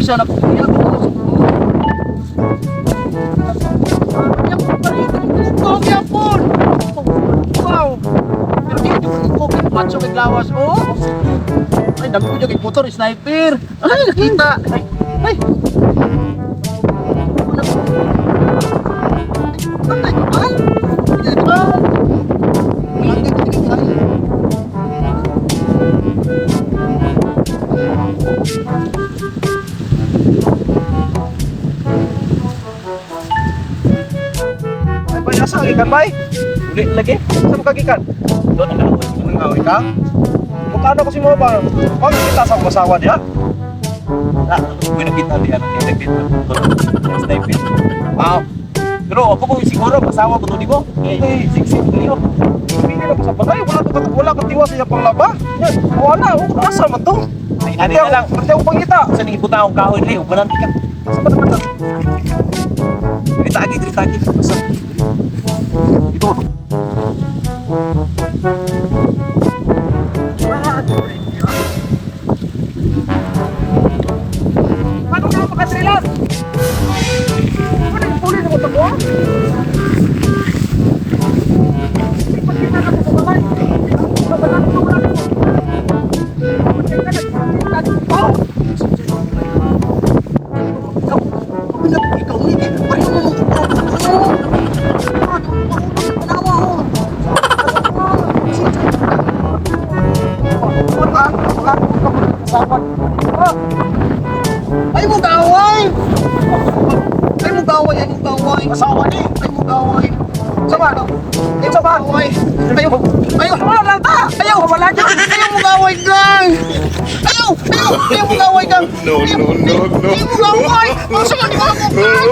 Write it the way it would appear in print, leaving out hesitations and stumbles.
Bisa na kuya ko. Yapon. Wow. Pero di ko ko macho kay lawas oh. Ay, dami ko dyan kay motor, sniper. Ay, nakita. Ay, ay. Ay, ay. Ay. Ay, bay, asa gikan, bay? Uli lagi. Sa ka gikan? Doon ang kaaway. Nang away ka? Mukha ko si mo ba? Pag kita sa akong asawa diha. Ah, ko nakita diha nang dito. Sniper. Ah, Pero ako ko siguro masawa ko to di mo. Eh, siksik niyo. pili na ko sa balay, wala ka tiwa sa iya panglaba. Yan, wala, oh, asa man to? Ay, ani na lang. Hindi ako pangita. Sa ning ibuta akong kahoy diri, ubanan ka. Asa ba naman to? Diri tagi, diri tagi. Asa? Ito. Ano ka makadrilan? Ano yung puli na mo ito? Ay mo gaway! Ay mo gaway, ay mo gaway. Asawa ni. Ay mo gaway. Sama. Ay mo Sama. gaway. Ayaw, ayaw. Wala lang ta. Ayaw, Wala niya. Ayaw mo gaway, gang! Ayaw! Ayaw! Ayaw mo gaway, gang! No, no, no, no. Ayaw mo gaway! Ang sama ni ako, gang!